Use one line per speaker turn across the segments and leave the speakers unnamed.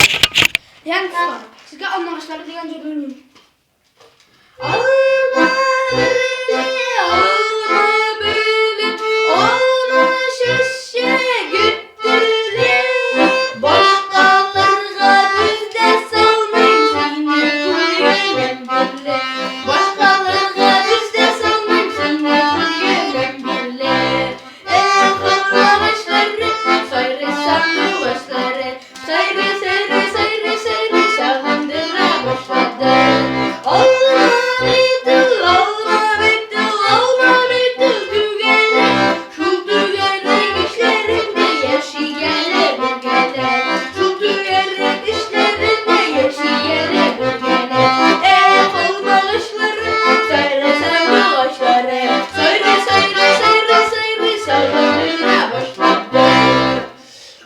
Янә дуслар, сезгә Алмагачлары дигән җырны уйныйм. Алма берле, алма берле, алма чәчәге төрле. Башкаларга күз дә салмыйм, сине күргәнем бирле. Башкаларга күз дә салмыйм, сине күргәнем бирле. Эх, алмагачлары, сайрый сандугачлары, Сайрый, сайрый, сайрый, сайрый, сагындыра башлады. Алма бит ул, алма бит ул, алма бит ул түгәрәк. Шул түгәрәк эчләрендә яши әле бергәләп. Шул түгәрәк эчләрендә яши әле бергәләп. Эх, алмагачлары, сайрый сандугачлары, Сайрый, сайрый, сайрый, сайрый, сагындыра башлады.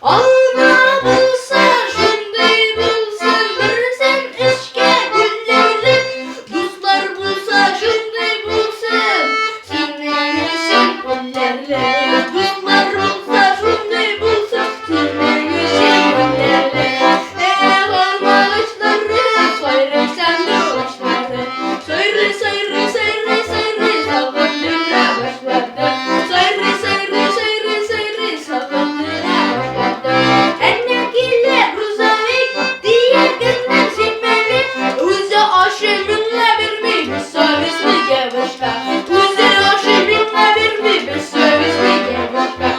Алма булса, шундый булсын, берсен эшкә гөлләрлек. Дуслар булса, шундый булсын, синең өчен үләрлек. Дуслар булса, шундый булсын, синең өчен үләрлек. Эх, алмагачлары, сайрый сандугачлары, сайрый, сайрый, сайрый, сайрый, сагындыра башлады. Сайрый, сайрый, сайрый, сайрый, сагындыра башлады. Әнә килә грузовик, төягеннән җимәле. Үзе ашый миңа бирми, бессовестный девушка. Үзе ашый миңа бирми, бессовестный девушка.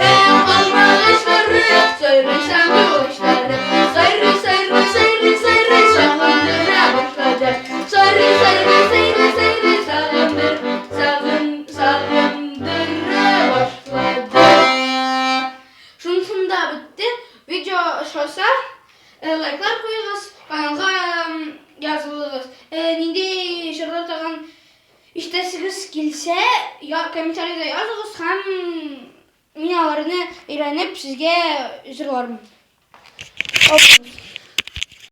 Эх, алмагачлары, сайрый сандугачлары. Сайрый, сайрый, сайрый, сайрый, сагындыра башлады. Сайрый, сайрый, сайрый, сайрый, сагындыр, сагын, Сагындыра башлады. Шунысында бетте. Видео ошаса, лайклар куегыз, каналга язылыгыз. Нинди җырлар тагын ишетәсегез килсә, комментариядә языгыз һәм мин аларны өйрәнеп сезгә җырлармын.